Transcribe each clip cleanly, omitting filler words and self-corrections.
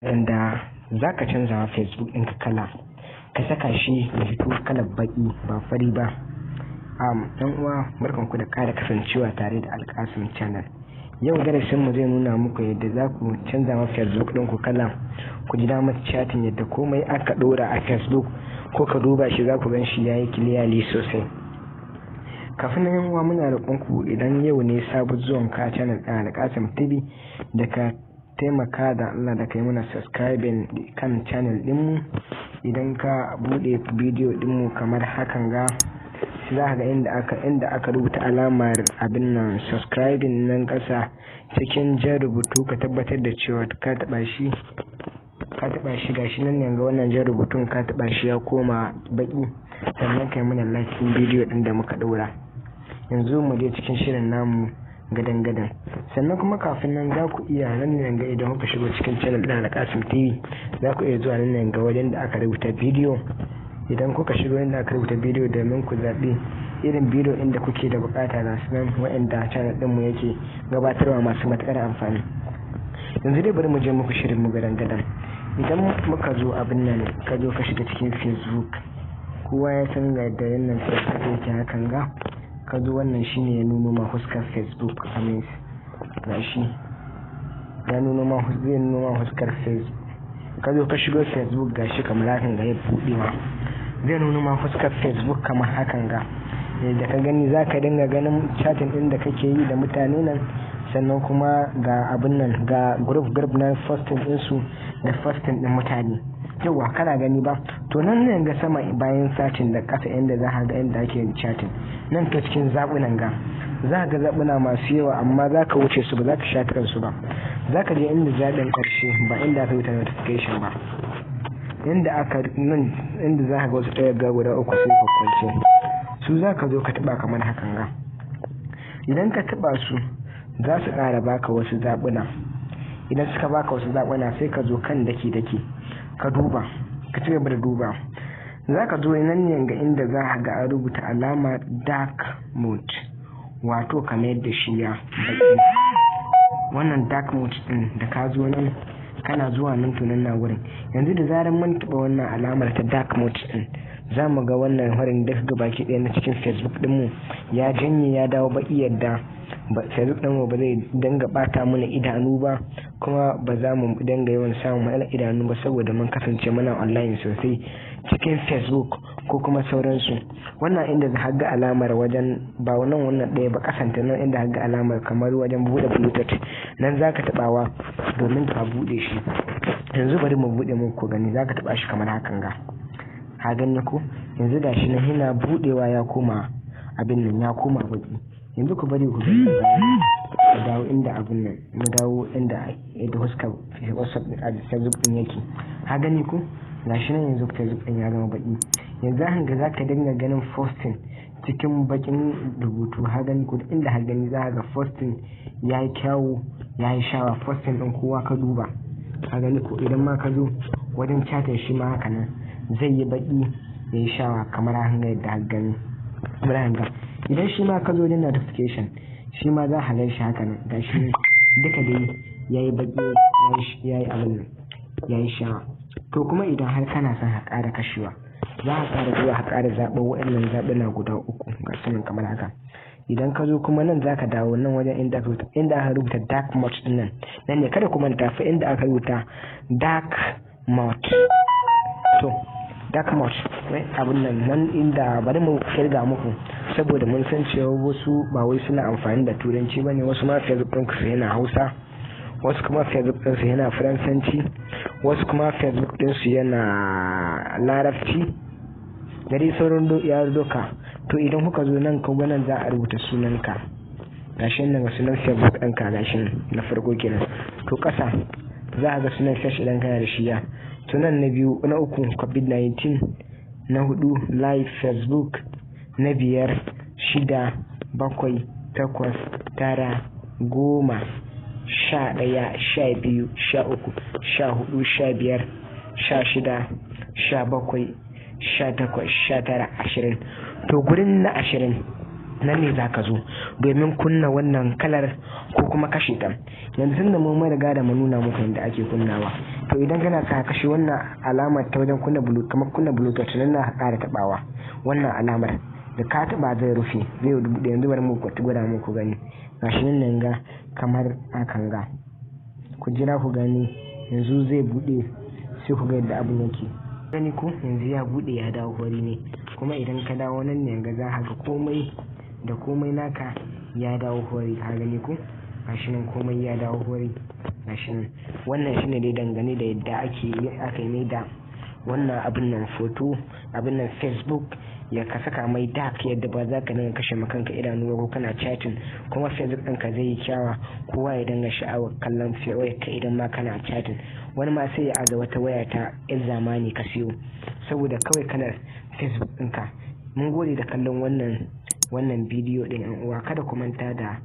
Yanda za ka canza wa Facebook ɗinka kala, ka saka shi ya fito kalar baƙi ba fari ba. Ɗan uwa, barkanku da ƙara kasancewa tare da Alƙasim Channel. Yau darasinmu zai nuna muku yadda za ku canza wa Facebook ɗinku kala, ku ji damar chatting, yadda komai aka ɗora a Facebook ko ka duba shi, za ku gan shi ya yi clearly sosai. Kafin nan, yan uwa, muna roƙonku, idan yau ne sabon zuwan ka channel ɗin Alƙasim TV, da ka taimaka da Allah da kai muna subscribing kan channel ɗinmu. Idan ka buɗe bidiyo ɗinmu kamar hakan ga, za ka ga inda aka rubuta alamar abin nan subscribing nan ƙasa cikin jan rubutu, ka tabbatar da cewa ka taɓa shi. Ka taɓa shi, gashi nan yanzu wannan jan rubutun, ka taɓa shi ya koma baƙi. Sannan kai mana like ɗin bidiyo ɗin da muka ɗora. Yanzu mu je cikin shirin namu gadan gadan. Sannan kuma kafin nan, za ku iya nan ne ga idan kuka shigo cikin channel ɗin Alƙasim TV, za ku iya zuwa nan ne ga wajen da aka rubuta bidiyo. Idan kuka shigo inda aka rubuta bidiyo, domin ku zaɓi irin bidiyo inda kuke da bukata, ga su nan waɗanda channel ɗinmu yake gabatarwa masu matuƙar amfani. Yanzu dai bari mu je muku shirin mu gadan gadan. Idan muka zo abin nan, ka zo ka shiga cikin Facebook, kowa ya san ga yadda wannan Facebook yake. Hakan ga ka zo, wannan shine ya nuno ma huskar Facebook. Amin, gashi ya nuno ma, zai nuno ma huskar Facebook. Ka zo ka shigo Facebook, gashi kamar hakan ga ya buɗe ma, zai nuno ma fuskar Facebook kamar hakan ga da ka gani. Za ka dinga ganin chatting ɗin da kake yi da mutane nan. Sannan kuma ga abin nan, ga group group na posting ɗinsu da posting ɗin mutane. Yawa, kana gani ba? To, nan ne ga sama bayan searching da ƙasa, inda za ka ga inda ake chatting. Nan ta cikin zaɓunan ga, za ka ga zaɓuna masu yawa, amma za ka wuce su, ba za ka sha su ba. Za ka je inda zaɓin ƙarshe, ba inda aka rubuta notification ba, inda aka nan, inda za ka ga wasu ɗaya ga guda uku sai ka kwance su, za ka zo ka taɓa kamar hakan ga. Idan ka taɓa su, za su ƙara baka wasu zaɓuna. Idan suka baka wasu zaɓuna, sai ka zo kan daki daki ka duba, ka ci gaba da duba. Za ka zo nan ne ga inda za ka ga an rubuta alama dark mode, wato kamar yadda shi ya baki wannan dark mode din. Da ka zo nan, kana zuwa nan, to nan na wurin. Yanzu da zarar mun taɓa wannan alamar ta dark mode din, za mu ga wannan harin da ga baki ɗaya na cikin Facebook ɗinmu ya janye, ya dawo baki, yadda Facebook ɗinmu ba zai dinga ɓata mana idanu ba, kuma ba za mu dinga yawan samun matsalar idanu ba, saboda mun kasance muna online sosai cikin Facebook ko kuma sauransu. Wannan inda za ga alamar wajen, ba wannan, wannan ɗaya ba, kasanta nan inda ga alamar kamar wajen buɗe Bluetooth, nan za ka taɓawa domin ka buɗe shi. Yanzu bari mu buɗe muku gani. Za ka taɓa shi kamar hakan ga, ka gani ko? Yanzu gashi nan yana buɗewa, ya koma abin nan, ya koma baki. Yanzu ku bari ku gani, mu dawo inda abin nan, mu dawo inda yadda huskar WhatsApp, Facebook din yake. Ka gani ko? Gashi nan yanzu Facebook din ya zama baki. Yanzu hakan ga zaka dinga ganin posting cikin bakin rubutu. Ka gani ko? Inda ka gani, za ka ga posting ya yi kyawu, ya yi shawa, posting din kowa ka duba. Ka gani ko? Idan ma ka zo wajen chatting, shi ma haka nan zai yi baki, ya yi shawa kamar hakan ga yadda ka gani, kamar hakan ga. Idan shi ma ka zo wajen notification, shi ma za ka gan shi haka nan. Gashi duka dai ya yi baki, ya yi abin nan, ya yi shawa. To, kuma idan har kana son ka ƙara kashewa, za ka ƙara zuwa ka ƙara zaɓar waɗannan zaɓuna guda uku, ga su nan kamar haka. Idan ka zo kuma nan, za ka dawo nan wajen inda aka rubuta dark mode din nan. Nan ne, kada ku manta fa, inda aka rubuta dark mode. To, dark mode abun nan, nan inda, bari mu kirga muku, saboda mun san cewa wasu ba wai suna amfani da Turanci bane. Wasu ma Facebook ɗin su yana Hausa, wasu kuma Facebook ɗinsu yana Faransanci, wasu kuma Facebook ɗinsu yana Larabci, da dai sauran yarurruka. To, idan kuka zo nan, ka nan za a rubuta sunanka. Gashi nan ga sunan Facebook ɗinka, gashi na farko kenan. To, ƙasa za a ga sunan search idan kana da shi ya. To, nan na biyu, na uku COVID-19, na hudu live Facebook, na biyar, shida, bakwai, takwas, tara, 10, 11, 12, 13, 14, 15, 16, 17, 18, 19, 20. To, gurin na 20 nan ne za ka zo domin kunna wannan kalar ko kuma kashe ta. Yanzu tun da mun riga da mu nuna muku yadda ake kunnawa. To idan kana sa kashe wannan alamar ta wajen kunna bluetooth, kamar kunna bluetooth nan, na ƙara tabawa wannan alamar da ka taba, zai rufe, zai buɗe. Yanzu bari mu gwada muku gani. Gashi nan, nan ga kamar hakan ga. Ku jira ku gani, yanzu zai buɗe, sai ku ga yadda abun yake. Gani ko? Yanzu ya buɗe, ya dawo fari ne. Kuma idan ka dawo nan ne ga, za ka ga komai da komai naka ya dawo fari. Ka gani ko? Gashi nan, komai ya dawo fari, gashi nan. Wannan shine dai dangane da yadda ake aka yi da wannan abin nan, photo abin nan, Facebook ya ka saka mai dark, yadda ba za ka dinga kashe makanka idanu ba ko kana chatting. Kuma Facebook ɗinka zai yi kyawa, kowa ya dinga sha'awar kallon wayar ka idan ma kana chatting. Wani ma sai ya aza wata waya ta yan zamani ka siyo saboda kawai kalar Facebook ɗinka. Mun gode da kallon wannan bidiyo ɗin, yan uwa. Kada ku manta da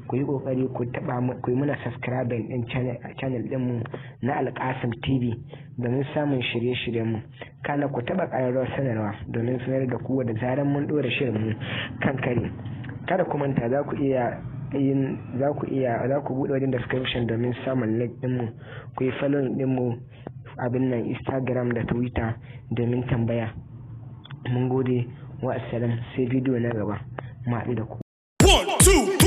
ku yi kokari ku taba, ku yi mana subscribing din channel din mu na Alkasim TV domin samun shirye-shiryen mu. Kana ku taba ƙararrawar sanarwa domin sanar da ku da zaran mun ɗora shirin mu kan kare. Kada ku manta, za ku iya yin za ku iya za ku buɗe wajen description domin samun link din mu, ku yi following din mu abin nan, Instagram da Twitter domin tambaya. Mun gode wa, assalam, sai bidiyo na gaba mu haɗu da ku. One, two.